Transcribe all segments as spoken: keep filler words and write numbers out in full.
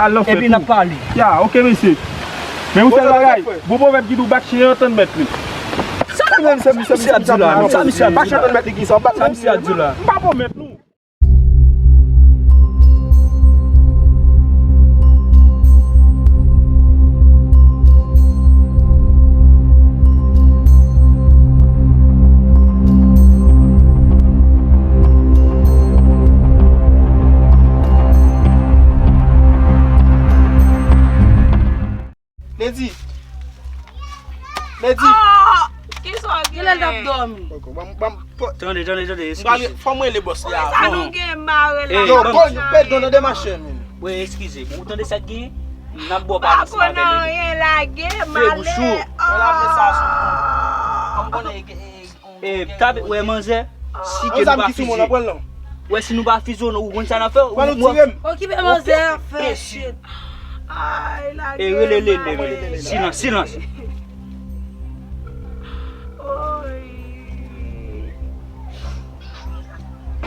Al nan fèt. Epi n ap pale. Ya, oke, mesye. Men yon sèl bagay, gon pwovèb ki di w bat chen an, tann mèt li. Sa li menm, se misye, misye ap di la? Sa misye ap di la? Bat chen an, tann mèt li, ki sa w bat la? Sa misye ap di la? M pa bon mèt, non. Lady. Lady. Ah! Kisa w gen? Genlè l t ap dòmi. Poko, ban m, ban m, po- Tande, tande, tande, eskize. Fò m rele bòs la. Sa nou gen mare la. Yo, bon, pèdon, tande, machè, men. Wi, eskize. Ou tande sa k gen? N ap bò pale ansanm avè l. Pa konn anyen, lage, male. Fè bouch ou. Wè la, men sa sou. Kòm konnen, e, e, e, tape, wè, manzè, si ke nou pa fizye. Wè, si nou pa fizye, ou konn sa n ap fè? Ou konn tire m. Okipe manzè, fè shit. Ay, lage. E, rele, rele, rele. Silans, silans. Oy.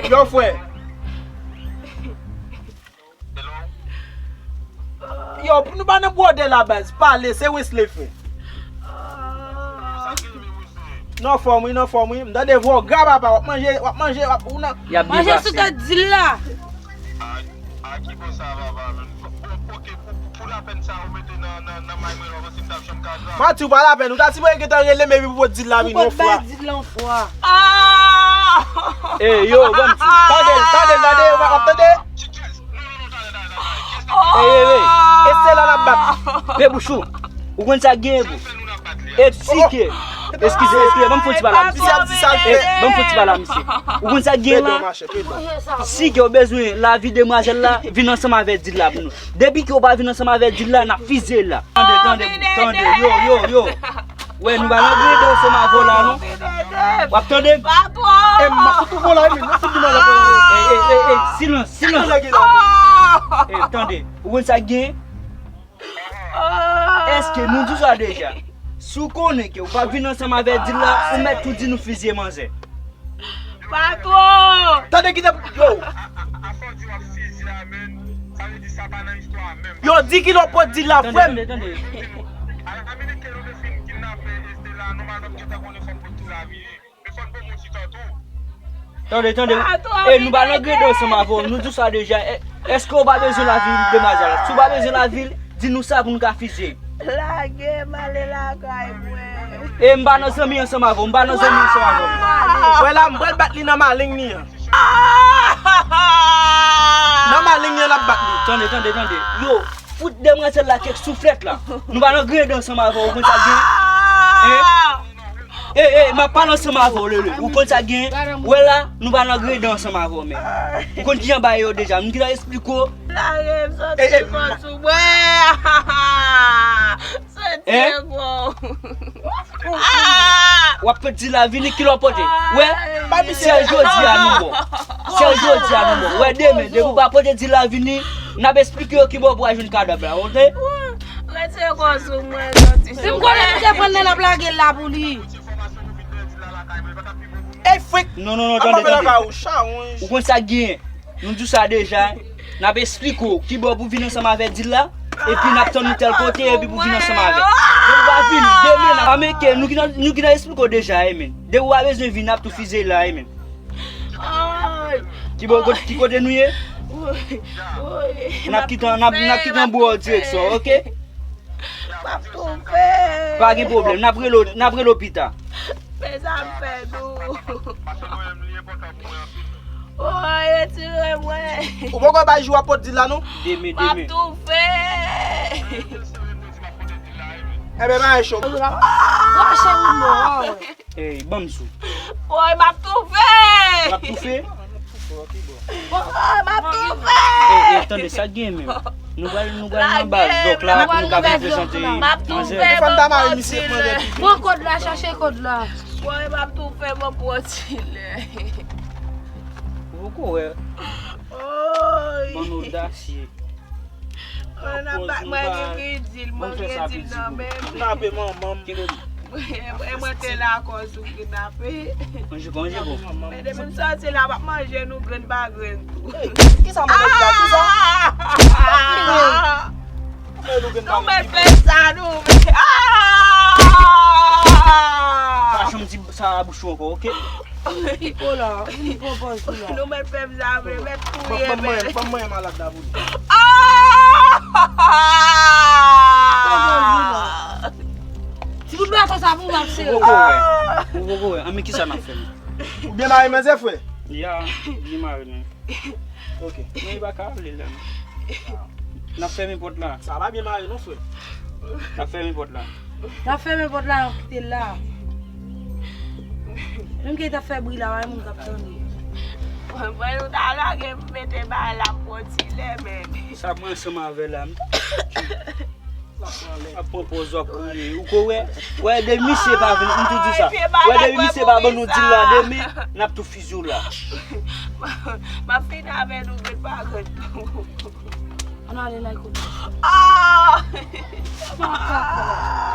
Yo, frè. Yo, pou nou pa nan bwòdè la, baz. Pale, se Wesley, frè. Nan fòm, wi, nan fòm, wi. M tande vwa w gra, papa. W ap manje, w ap manje, w ap, ou nan. Manje sou tèt dil la. A, a ki bò sa, papa, menm? Bon, oke, pou, pou, pou lapèn sa, ou mete nan, nan, nan may mwen, la, si m t ap janm ka grav. Mati, ou pa lapèn. Ou ta sipoze gentan rele m epi pou dil la vini yon fwa. Ou pot bay dil la yon fwa. Ah! Ey, yo, ban m di. Tande, tande, tande, w ap tande? Ey, ey, ey. E se la l ap bat. Fè bouch ou. Ou konn sa k genyen, bro. E si ke, eskize, eskize, ban m fè yon ti pale a misye. Misye ap di sa l fè. E, ban m fè yon ti pale a misye. Ou konn sa k genyen la? Pèdon, machè, pèdon. Si ke w bezwen lavi demwazèl la, vin ansanm avè dil la pou nou. Depi ke w pa vin ansanm avè dil la, n ap fizye l la. Tande, tande, tande, yo, yo, yo. Wè, nou pa nan grenn ansanm avè w la, non. W ap tande? Pa twò. E m ap fout ou bon la, wi, men. M ap fout ou mal la. E, e, e, e, silans, silans. E, tande. Ou konn sa k gen? Èske nou di w sa deja? Si w konnen ke w pa vin ansanm avè dil la, ou mèt tou di nou fizye manzè. Patwon! Tande ki te yo! A, a, a, a fò di w ap fizye a, men, sa vle di sa pa nan istwa a menm. Yo di ki lè w pot dil la, frè m. Tande, tande, tande. A la minit ke nou te fin kidnape Estela, nòmalman m gentan konnen fò m pot tou la vini. Men fò n ban m yon ti tan tou. Tande, tande. E nou pa nan grenn ansanm avè w, nou di w sa deja. E, èske w pa bezwen lavi demwazèl? Si w pa bezwen lavi l, di nou sa pou nou ka fizye. Lage m ale lakay mwen. E m pa nan zanmi ansanm avè w, m pa nan zanmi ansanm avè w. Wè la, m pral bat li nan maleng li an. Nan maleng li an, n ap bat li. Tande, tande, tande. Yo, fout demwazèl la kèk souflèt la. Nou pa nan grenn ansanm avè w, ou konn sa k gen? Hein? E, e, m ap pale ansanm avè w, Lele. Ou konn sa k gen? Wè la, nou pa nan grenn ansanm avè w, men. Ou konn kijan bagay yo deja. M gentan esplike w. Lage m soti kò sou mwen. Soti kò. W ap fè dil la vini, ki lè w pote? Wè, se jodi a nou bon. Se jodi a nou bon. Wè, demen, depi w pa pote dil la vini, n ap esplike yo ki bò pou w al jwenn kadaf la, oke? Retire kò sou mwen, soti sou mwen. Si m konnen nou te pran l nan, n ap lage l la pou li. Ey, frik! Non, non, non, tande, tande. Ou konn sa k genyen. Nou di w sa deja. N ap esplike w ki bò pou vin ansanm avè dil la. Epi n ap tann ou tèl kote, epi pou vin ansanm avè. Depi w pa vini, demen n ap ameke, nou gentan, nou gentan esplike w deja, wi, men. Depi w pa bezwen vin, n ap tou fizye la, wi, men. Ki bò, kot-, ki kote nou ye? N ap kite, n ap, n ap kite anba w direksyon, oke? M ap toufe. Pa gen pwoblèm, n ap rele w, n ap rele w pita. Men sa m fè nou. Woy, retire mwen. Ou poko bay jou w ap pot dil la, non? Demen, demen. M ap toufe. Enben, bagay cho. Wache ou non. Ey, ban m sou. Woy, m ap toufe! W ap toufe? Woy, m ap toufe! Ey, ey, tande, sa k gen menm? Nou pral, nou pral nan baz dòk la, pou nou ka vin prezante manzè. M ap toufe, ban m pran ti lè. Pran kòd la, chache kòd la. Woy, m ap toufe, ban m pran ti lè. Ou poko wè? Woy. Bann odasye. Mwen nan bak mwen gen gridil, mwen gen dil nan men m. Kidnape manman m. E mwen te la kòz ou kidnape. Manje, manje, bon. Men depi m sòti la, m ap manje nou grenn pa grenn tou. Kisa mwen di la? Kisa? Ah! Nou mèt fè sa, nou mèt. Ah! Pa janm di sa a bouch ou ankò, oke? Nicolas, vin pran pòz ou la. Nou mèt fè m sa vre, mèt kouri. Ban m manyen, ban m manyen malad la pou li. Ah! Ti bout baton sa pou m ap sere. Ou poko wè. Ou poko wè. An, men kisa n ap fè menm? Ou byen mare, manzè, frè? Ya, byen mare, men. Ok. Men li pa ka ale la. N ap fèmen pòt la. Sa pa byen mare non, frè. N ap fèmen pòt la. N ap fèmen pòt la, n ap kite l la. Menm ke t ap fè bri la, pa gen moun k ap tande. Mwen, mwen, nou ta lage m mete bagay la pou yon ti lè, men. Sa mwen ansanm avè la, m ap pran pòz w ap kouri. Ou ko wè, wè, depi misye pa vin, m tou di sa. Wè, depi misye pa ban nou dil la demen, n ap tou fizye w la. M ap fini avè nou, grenn pa grenn. Ann ale, Nicolas. Ah! Makak.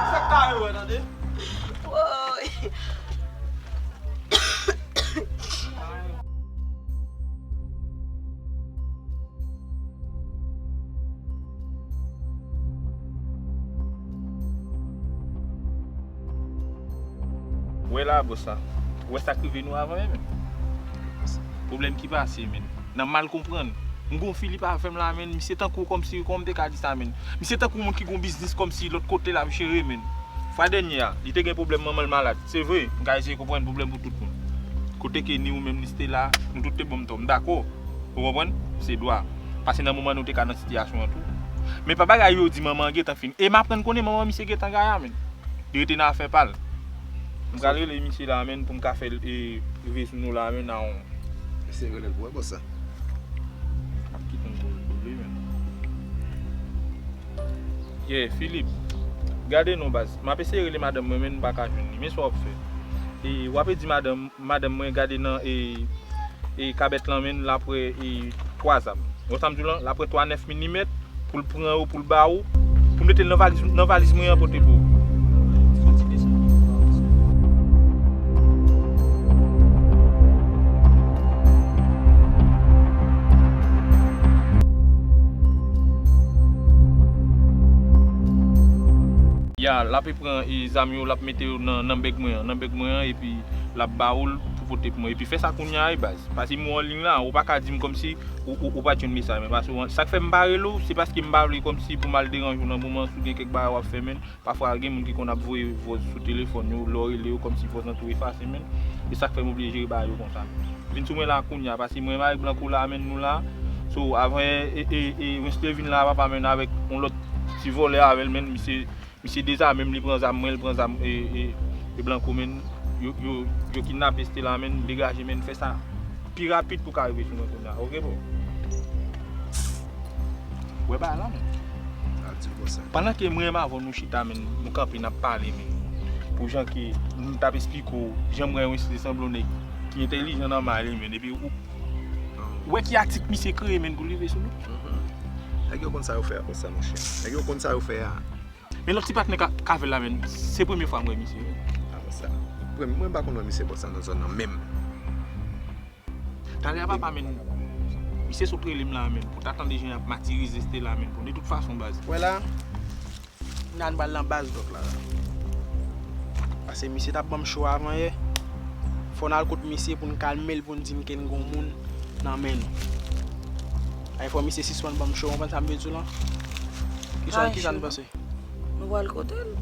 Sa k kare wè, tande? Woy. Wè la, bòs la. Wè sa k rive nou avan, men. Pwoblèm ki pase, men. Nan mal konprann. M gon Filip avè m la, men. Misye tankou kòmsi, kòman m te ka di sa, men. Misye tankou moun ki gon biznis kòmsi lòt kote l ap jere, men. Fwa dènye a, li te gen pwoblèm, manman l malad. Se vre, m ka eseye konprann pwoblèm pou tout moun. Kote ke ni ou menm, ni Stella, nou tout te bon m tò. M dakò. Ou konprann? Se dwa. Paske nan moman nou te ka nan sitiyasyon an tou. Men pa bagay yo di manman an gentan fin. E m aprann konnen manman misye gentan gaya, men. Li rete nan afè pa l. M pral rele misye la, men, pou m ka fè l, e, rive sou nou la, men, nan yon. Eseye rele l pou wè bòs sa. Ap kite m pou, pou li, men. Yeah, Philippe. Gade non, baz. M ap eseye rele madanm mwen, men m pa ka jwenn li. Men sa w ap fè. E, w ap di madanm, madanm mwen gade nan, e, e kabèt lan, men l ap wè, e, twa zam. Ou sa m di w lan, l ap wè twa nèf milimèt pou l pran yo, pou l ba ou, pou l mete l nan valiz, nan valiz mwen an pote pou ou. Ya, l ap pran, e, zam yo, l ap mete yo nan, nan bèg mwen an, nan bèg mwen an, epi l ap ba ou l pou pote pou mwen. Epi fè sa kounye a wi, baz. Pase m wè w an liy la, ou pa ka di m kòmsi ou, ou, ou pa t jwenn mesaj mwen. Pase w, sa k fè m pa rele w, se paske m pa vle kòmsi pou m al deranje w nan moman si w gen kèk bagay w ap fè, men. Pafwa, gen moun ki konn ap voye vòz sou telefòn yo, lè w rele yo, kòmsi vòz lan tou efase, men. E sa k fè m oblije jere bagay yo konsa. Vin sou mwen la kounye a, pase mwen avèk Blanco la, men nou la. So, avan, e, e, e, Winston vin la, papa, men avèk yon lòt ti vòlè avè l, men misye Misye dezame m, li pran zam mwen, li pran zam, e, e, e Blanco, men. Yo, yo, yo kidnape Stella, men, degaje, men, fè sa pi rapid pou ka rive sou mwen kounye a, oke, bro? Wè bagay la, men. Al di l konsa. Pandan ke mwen menm avè w nou chita, men, nou kanpe, n ap pale, men. Pou jan ke m t ap esplike w, jan mwen Winston sanble yon nèg ki entèlijan nan may li, men, epi ou wè ki atik misye kreye, men, pou l rive sou nou. Mhm. Nèg yo konn sa yo fè a, konsa, monchè. Nèg yo konn sa yo fè a. Men lòt ti patnè ka, k avè l la, men, se premye fwa m wè misye, wi. A, bon, sa. Premye, mwen pa konn wè misye bòs sa nan zòn nan menm. Talè a papa, men, misye sot rele m la, men, pou ta tande jan y ap matirize Stella, men, bon, de tout fason, baz. Wè la, n a n pral nan baz dòk la. Pase misye t ap ban m cho avan yè. Fò n al kot misye pou n kalme l, pou n di n ke n gon moun nan men nou. Ay, fò misye sispann ban m cho, w konprann sa m vle di w lan? Kisa, kisa n panse? Nou pral kote l.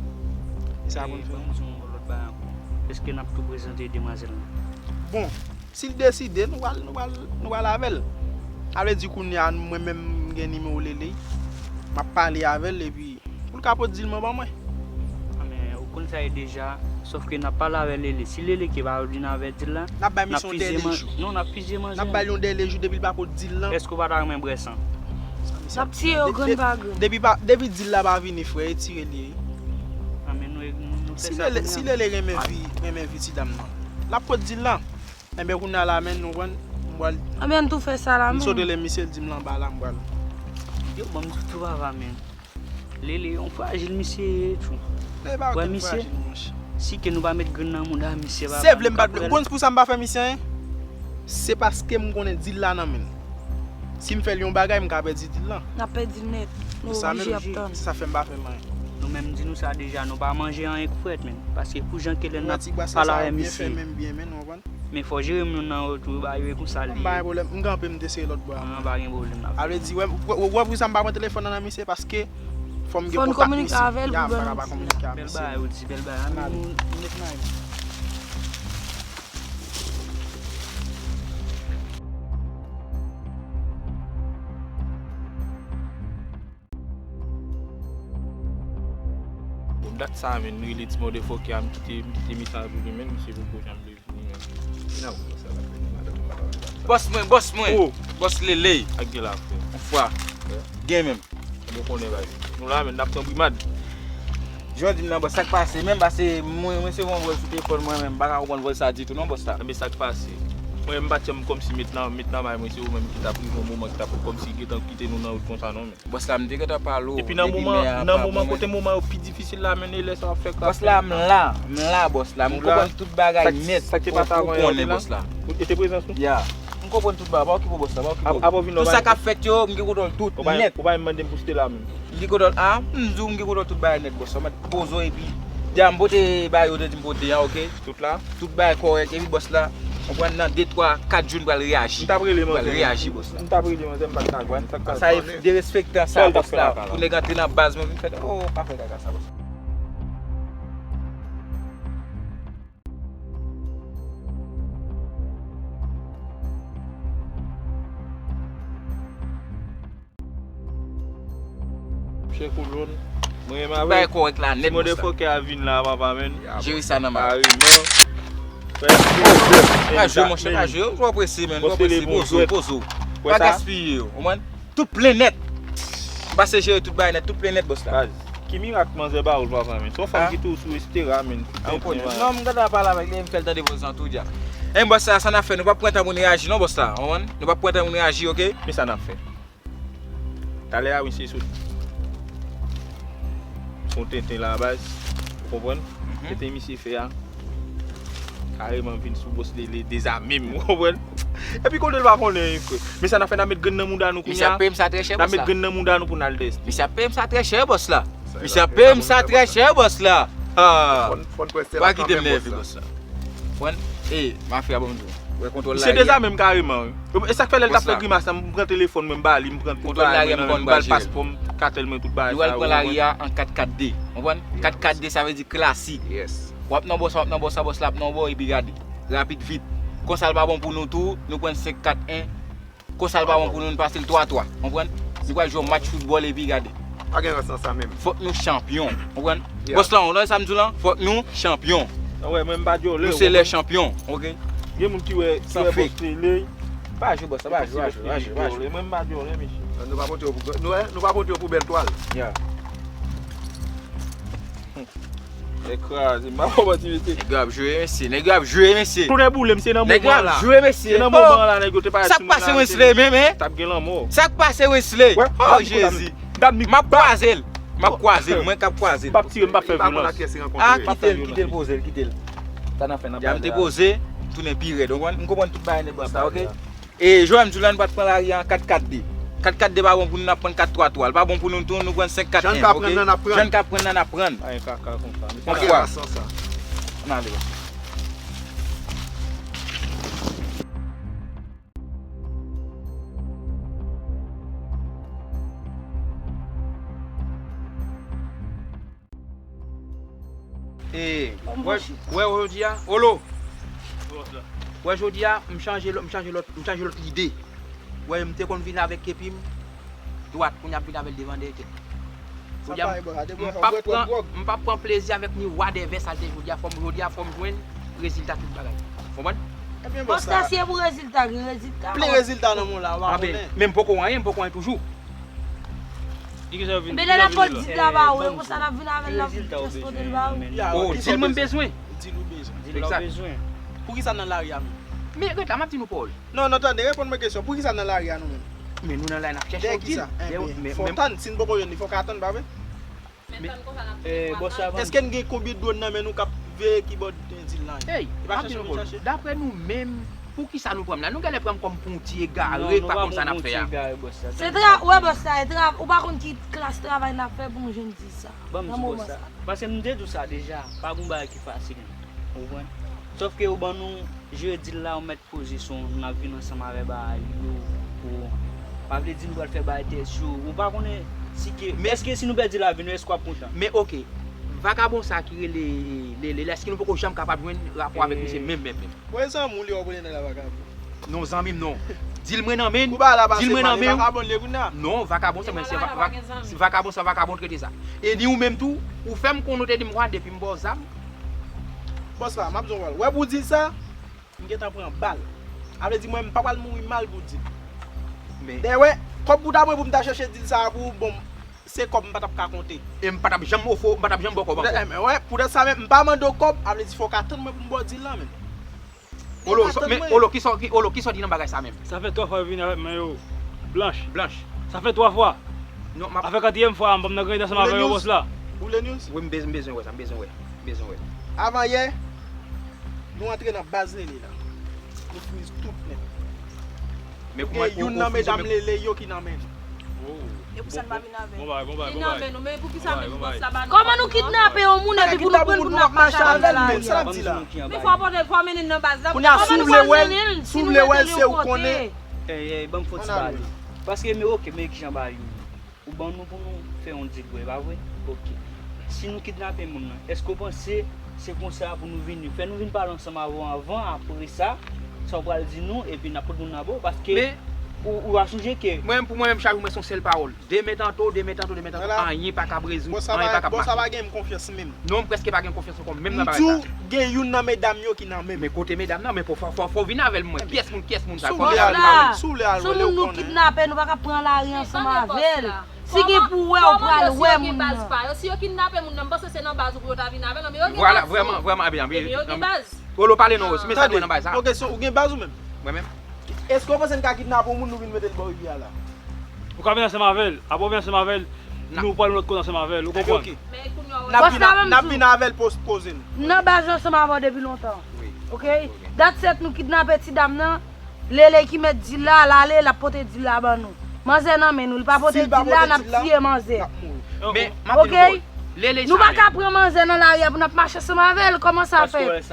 Kisa pou n fè? Ban m di w yon lòt bagay ankò. Èske n ap tou prezante demwazèl lan? Bon, si l deside, nou pral, nou pral, nou pral avè l. Sa vle di kounye a, mwen menm, m gen nimewo Lele. M ap pale avè l, epi pou l ka pote dil lan ban mwen. A, men, ou konn sa ye deja, sòf ke n ap pale avè Lele. Si Lele ke pa vin avè dil lan, n ap bay misye yon dèle jou. Non, n ap fizye manzè. N ap bay l yon dèle jou, depi l pa pote dil lan. Èske w pa ta renmen bwè san? N ap tiye yo grenn pa grenn. Depi pa, depi dil la pa vini, frè, retire li. A, men nou, nou, nou fè sa kounye a. Si Lele, si Lele renmen vi, renmen vi ti dam nan, l ap pote dil lan. Enben, kounye a la, men, nou konn, m pral. Enben, n tou fè sa la, men. M sot rele misye, l di m l anba la, m pral. Yo, ban m di w tou, papa, men. Lele, yon frajil misye ye, tchou. Lele pa okenn frajil, monchè. Si ke nou pa met grenn nan mouda misye, papa, se vle m pa t vle. Ou konn pou sa m pa fè misye anyen? Se paske m konnen dil la nan men l. Si m fè l yon bagay, m ka pèdi dil lan. N ap pèdi l nèt. Nou oblije ap tann. Se sa fè m pa fè l anyen. Nou menm di nou sa deja, nou pa manje anyen k frèt menm. Paske pou jan Kelen ap pale avè misye. Men fò jere moun nan otou ba yo e konsa li ye. M pa gen pwoblèm. M kanpe, m te sere lòt bò a. An, pa gen pwoblèm. Sa vle di, wè, wè, wè pou sa m pa pran telefòn nan nan misye, paske fò m gen kontak misye. Fò n kominike avè l pou ban nou di. Bèl bagay, ou di bèl bagay. Ann ale. Bon, dat sa, menn, m rele ti motherfucker a, m kite, m kite mesaj pou li, menn, misye poko janm vle vini, menn. Vin avè mwen, sa la, menn, madanm, madanm, madanm. Bòs mwen, bòs mwen. Oh. Bòs Lele. Ak gen la, frè. Yon fwa. Gen menm. Bon, konnen, bay. Nou la, menn, n ap pran brimad. Jodi m nan, bòs, sa k pase? Menm pase, mwen, mwen se yon vòl sou telefòn mwen, menm, m pa ka konprann vòl sa ditou, non, bòs la. Enben, sa k pase? Mwen, m pa t janm kòmsi met nan, met nan may mwen, se ou menm ki t ap rive yon moman ki t ap kòmsi gentan kite nou nan wout konsa, non, menm. Bòs la, m te gentan pale w depi mè a pa bon, menm. Bòs la, m te gentan pale w depi mè a pa bon, menm. Bòs la, m la, m la, bòs la. M konprann tout bagay nèt. Ou konnen, bòs la. Ou te prezans nou? Ya. M konprann tout bagay, pa okipe w, bòs la, pa okipe w. Tout sa k ap fèt yo, m gen kontwòl tout nèt. Ou pa menm mande m pou Stella menm. M gen kontwòl, a, m di w, m gen kontwòl tout bagay nèt, bòs la. Mwen poze w epi, deja m pote bagay yo te di m pote an, oke? Tout la? Tout bagay kòrèk, epi bòs la, ou konprann, nan de, twa, kat jou, n pral reyaji. M t ap rele manzè. N pral reyaji, bòs la. M t ap rele manzè, m pa t ka jwenn. Sa k pase? Sa e derespektan sa, bòs la. Pou nèg antre nan baz mwen, vin fè, oh, pa fè kaka sa, bòs la. Chè kolòn. Mwen menm avè w. Tout bagay kòrèk la nèt, bòs la. Ti motherfucker a vin la, papa, menn. Jere sa nan may. Kareman. Frè. Oh, bro. Pa jwe, monchè, pa jwe. Ou twò prese, menn. Ou twò prese. Poze w, poze w. Pa gaspiye yo. Ou konprann? Tout plen nèt. Pase jere tout bagay nèt, tout plen nèt, bòs la. Baz, ki mirak manzè ba ou l, papa, menn? Se yon fanm ki toujou sou estera, menn. Tout plen nèt. Non, m gentan pale avèk li, m fè l tande vòz lan tou dja. Enben, bòs la, sa n ap fè, nou p ap pran tan pou n reyaji, non, bòs la. Ou konprann? Nou p ap pran tan pou n reyaji, oke? Men sa n ap fè. Talè a, misye sot. Se yon tenten la, baz. Ou konprann? Tenten misye fè a. Kareman vin sou bòs Lele, dezame m, ou konprann? Epi kote l pa konnen, frè. Men sa n ap fè, n ap met grenn nan mouda nou kounye a. Misye ap peye m sa trè chè, bòs la. N ap met grenn nan mouda nou pou n al tèste. Misye ap peye m sa trè chè, bòs la. Misye ap peye m sa trè chè, bòs la. Ah. Pa kite m nève, bòs la. Konprann? E, mafya, bon, m di w. Wè kontwòl lari a. Misye dezame m kareman, wi. E sa k fè lè l t ap fè grimas la, m pran telefòn mwen, m ba li, m pran tout bagay mwen nan men l, m ba l paspò m, katèl mwen, tout bagay sa yo. Nou pral pran lari a an kat kat de. Konprann? Kat kat de, sa vle di klasik. Yes. W ap nan bò sa, w ap nan bò sa, bòs la ap nan yon bò, epi gade. Rapid vit. Konsa l pa bon pou nou tou, nou pran senk kat en. Konsa l pa bon pou nou, nou pase l twa twa. Konprann? Nou pral jwe yon match foutbòl epi gade. Pa gen rans nan sa menm. Fòk nou chanpyon. Konprann? Yeah. Bòs la, ou tande sa m di w lan? Fòk nou chanpyon. Anwè, mwen m pa djòlè. Nou se lè chanpyon, oke? Gen moun ki wè, ki wè bòs Lele. Pa jwe bòs la, pa jwe, pa jwe, pa jwe, pa jwe. Mwen m pa djòlè, mesye. Nou pa pote yo pou, nou, nou pa pote yo pou bèl twal. Yeah. Nèg kraze, m pa konprann ti mesye. Nèg yo ap jwe, mesye. Nèg yo ap jwe, mesye. Tounen boule m, se nan moman la. Nèg yo ap jwe, mesye. Se nan moman la, nèg yo te parèt sou nou la. Sa k pase, Wesley, menm, hein? T ap gen lanmò. Sa k pase, Wesley? Oh, Jezi. M ap kwaze l. M ap kwaze l. Mwen k ap kwaze l. M p ap tire, m p ap fè vyolans. Ah, kite l, kite l poze l, kite l. Sa n ap fè nan baz la. M te poze, m tounen pi rèd, ou konprann? M konprann tout bagay nèt, bòs la, oke? E, jodi a m di w la, nou pa t pran lari a an kat kat de. Kat kat de pa bon pou nou, n ap pran kat twa twa. Li pa bon pou nou tou, nou pran senk kat en, oke? Jan n ka pran nan, n ap pran. Jan n ka pran nan, n ap pran. Pa gen kaka konsa. Yon fwa. Ann ale, bòs. E, wè, wè jodi a, olo. Wè jodi a, m chanje lòt, m chanje lòt, m chanje lòt lide. Wè, m te konn vin avèk kepi m dwat, kounye a m vin avè l devan dèyè tèt. Jodi a, m, m p ap pran, m p ap pran plezi avèk ni whatever sa l te jodi a, fò m, jodi a, fò m jwenn rezilta tout bagay. Konprann? Bòs la, si e pou rezilta, gen rezilta. Plen rezilta nan men w la, w pa konnen. Men m poko anyen, m poko anyen toujou. Ki sa w vin, men lè n ap pot di la ba ou, e konsa n ap vin avè l, n ap vin transpòte l ba ou. Oh, di l mwen m bezwen. Di l ou bezwen. Di l ou bezwen. Poukisa n nan lari a menm? Men ret la, m ap di nou pawòl. Non, non, tande, reponn mwen kesyon. Poukisa n nan lari a nou menm? Men nou nan la n ap chèche yon dil. Dèyè kisa? Enben, fò w tann, si n poko jwenn li, fò w ka tann, pa vre? Men bòs la vann. Èske n gen konbyen dwòn nan men nou k ap veye kibò dil lan? Ey, m ap di nou pawòl. Daprè nou menm, Poukisa nou pran m la? Nou genlè pran m kòm pou yon ti egare k pa konn sa n ap fè a. Se tra, wè bòs la, e tra, ou pa konn ki klas travay n ap fè pou yon jèn di sa. Ban m di bòs la. Paske m te di w sa deja, pa gen yon bagay ki fasil. Ou konprann? Sòf ke ou ban nou jedi la, ou mèt pozisyon, n ap vin ansanm avè bagay yo pou. Pa vle di nou pral fè bagay tèt cho. Ou pa konnen si ke, èske si nou pèdi lavi nou, èske w ap kontan? Men oke, vakabon sa ki rele Lele la, èske nou poko janm kapab jwenn rapò avèk misye menm, menm, menm? Wè zanmi w li wè w rele nan la vakabon. Non, zanmi m non. Di l mwen nan men l. Di l mwen nan men w. Vakabon li ye kounye a. Non, vakabon sa, men se vakabon sa, vakabon trete sa. E ni ou menm tou, ou fè m konnen ou te di m kwa depi m ba w zam. Bòs la, m ap di w, wè pou w di sa, m gentan pran bal. A vle di mwen, m pa pral mouri mal pou w di l. Dayè, wè, kòb pou ta mwen pou m ta chèche di l sa a pou ou, bon, se kòb m pa t ap ka konte. E m pa t ap janm ofè w, m pa t ap janm ba w kòb ankò. Wè, poutèt sa menm, m pa mande w kòb, a vle di fò w ka tann mwen pou m ba w di l la menm. Olo, men olo, kisa, ki, olo, kisa w di nan bagay sa menm? Sa fè twa fwa yo vini avèk men yo blanch. Blanch. Sa fè twa fwa. Non, m ap. Sa fè katriyèm fwa, m pa nan grangid ansanm avè yo, bòs la. Ou vle news? Wi, m bezwen, m bezwen wè sa, m bezwen wè. M bezwen wè. Avan yè, nou antre nan baz Lele la. Nou friz tout nèt. Men kouman, e youn nan medam Lele yo ki nan men nou. E pou sa n pa vin avè l. Bon bagay, bon bagay, bon bagay. Li nan men nou, men poukisa menm bòs la ba nou kòb? Kòman nou kidnape yon moun epi pou nou pran l pou n ap mache avè l nan lari a? Men fò w pote, fò w mennen l nan baz la. Kounye a, si w vle wè l, si w vle wè l, se ou konnen. Ey, ey, ban m fè yon ti pale. Paske, men oke, men kijan bagay yo ye. Ou ban nou pou nou fè yon dil, e pa vre? Oke. Si nou kidnape moun nan, èske w panse se konsa pou nou vini? Fè nou vin pale ansanm avè w anvan, apre sa, sa w pral di nou, epi n ap pot moun nan ba w, paske ou, ou a sonje ke. Mwen menm, pou mwen menm, chak jou mwen se yon sèl pawòl. Demen tanto, demen tanto, demen tanto, anyen pa kab rezoud, anyen pa kab mache. Bòs la pa gen m konfyans menm. Non, m prèske pa gen konfyans ankò, menm nan bagay sa. M di w, gen youn nan medam yo ki nan men m. Men kote medam nan? Men fò, fò, fò w vin avè l, mwen. Kiyès moun, kiyès moun sa? Fò w vin avè l, mwen. Si w vle al wè l, ou konnen. Sou moun nou kidnape, nou pa ka pran lari ansanm avè l. Si gen pou wè, ou pral wè moun nan. Si yo kidnape moun nan, m panse se nan baz ou pou yo ta vin avè l, men yo gen baz tou. Vwala, vrèman, vrèman, ebyen, ebyen. Ebyen, yo gen baz. Olo, pale non, wi, si mesaj mwen nan baz la. Yon kesyon, ou gen baz ou menm? Mwen menm. Èske w panse n ka kidnape yon moun, nou vin mete l bò rivyè a la? Ou ka vin ansanm avè l. Apre w vin ansanm avè l, nou pral yon lòt kote ansanm avè l. Ou konprann? N ap vin, n ap vin avè l pou poze nou. M nan baz la ansanm avè w depi lontan. Oke? Dat sèt nou kidnape ti dam nan. Lele ki mèt dil la, l ale, l ap pote dil la ban nou. Manzè nan men nou, li pa pote dil la, n ap tiye manzè. Oke? Nou pa ka pran manzè nan lari a pou n ap mache ansanm avè l, kòman sa fèt?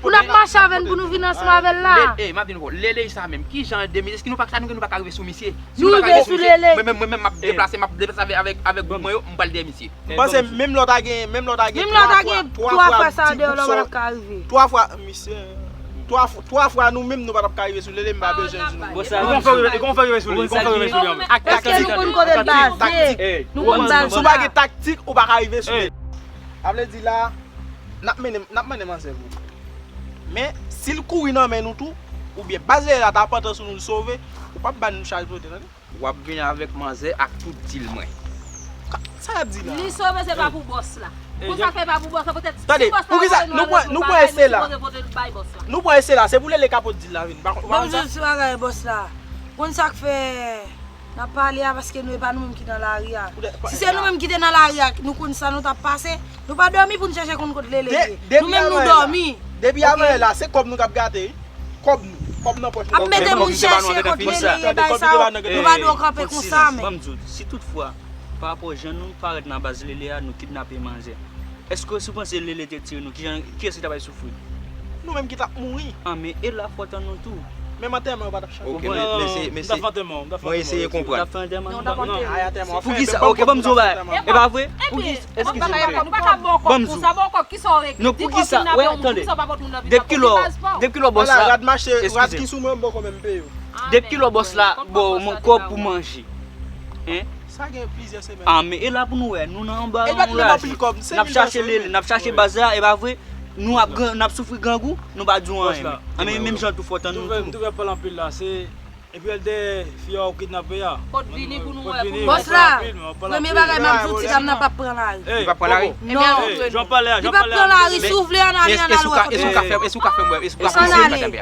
Pou n ap mache avè l, pou nou vin ansanm avè l la. Lele sa menm, ki jan de misye, èske nou pa ka, nou pa ka rive sou misye? Nou rive sou Lele. Mwen menm, mwen menm, m ap deplase, m ap deplase avèk, avèk, avèk gwoup mwen yo, m pral dèyè misye. M panse menm lè w ta gen, menm lè w ta gen twa fwa, twa fwa sa deyò la, w pa t ap ka rive. Twa fwa, misye. Twa fwa, twa fwa nou menm nou pa t ap ka rive sou Lele, m pa bezwen di nou. Li konn fè rive, li konn fè rive sou li, li konn fè rive sou li. Ak taktik. Èske nou konn kote l baze? Nou konn baz la. Si w pa gen taktik, ou pa ka rive sou Lele. A vle di la, n ap mennen, n ap mennen manzè pou ou. Men, si l kouri nan men nou tou, oubyen baz Lele la ta pantan sou nou, l sove, ou p ap ba nou chaj pote, tande? W ap vin avèk manzè ak tout dil mwen. Sa y ap di la? Li sove, se pa pou bòs la. Pou sa fè pa pou bòs la, poutèt si bòs la voye nou avèk yon bagay, nou sipoze pote l bay bòs la. Nou pran ese la, se pou Lele ka pot dil la vini. Bon, m di w ti bagay bòs la. Konn sa k fè n ap pale a, paske nou, e pa nou menm ki nan lari a. Si se nou menm ki te nan lari a, nou konn sa nou t ap pase, nou pa dòmi pou n chèche konn kot Lele ye. Nou menm nou dòmi. Depi avan yè la, se kòb nou k ap gate, wi. Kòb nou, kòb nan pòch nou. Ap mete moun chèche kot Lele ye, bay sa yo, nou pa dwe kanpe konsa, men. Ban m di w, si toutfwa, pa rapò jan nou parèt nan baz Lele a, nou kidnape manzè. Èske si w panse Lele te tire nou, kijan, kiyès ki ta pral soufri? Nou menm ki t ap mouri. An, men e la fòt an nou tou. Menm antèman yo pa t ap chanje. Oke, men, men se, men se, mwen eseye konprann. Poukisa? Oke, ban m di w bagay. E pa vre? Poukisa? Eskize m. Ban m di w. Non, poukisa? Wè, tande. Depi kilò, depi kilò bòs la, rad mache, rad ki sou mwen, m poko menm peye yo. Depi kilò bòs la ba w kòb pou manje? Hein? Sa gen plizyè semèn. Ah, men e la pou nou wè, nou nan anba yon raj. N ap chache Lele, n ap chache baz la, e pa vre? Nou ap gran, n ap soufri grangou, nou pa di w anyen. Ah, men menm jan tou fòt an nou tou. M twouve pale anpil la, se epi Èldè fi a ou kidnape a. Pot vini pou nou wè pou nou. Bòs la, premye bagay m ap di w, ti dam nan p ap pran lari. Li p ap pran lari? Non. Jan w pale a, jan w pale a. Li p ap pran lari, si w vle ann ale, ann al wè kote. Èske w ka fè m wè, èske w ka fè m wè, èske w ka fè m wè?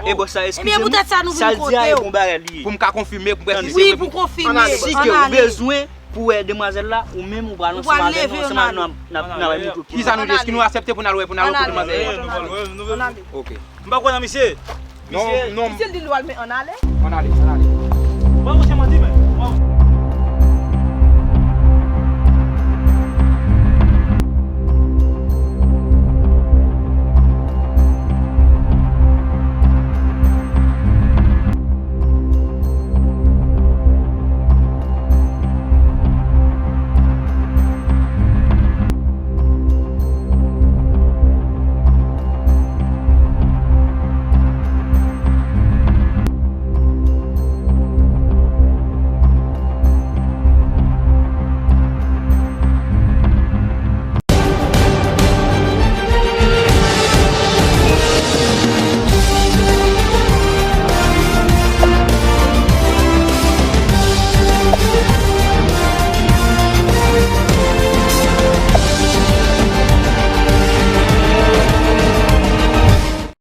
Ebyen, sa di a e bon bagay li ye. Pou m ka konfime, pou m wè si se vre, pou m bezwen pou wè demwazèl la, ou menm ou pral ansanm avè nou, ansanm avè nou, n ap, n ap, n ap moutre w ki. Kisa nou di? Èske nou aksepte pou n al wè, pou n al wè kote demwazèl la? Ok. M pa kwè nan misye. Non, non. Misye di l al men ann ale. Ann ale, ann ale.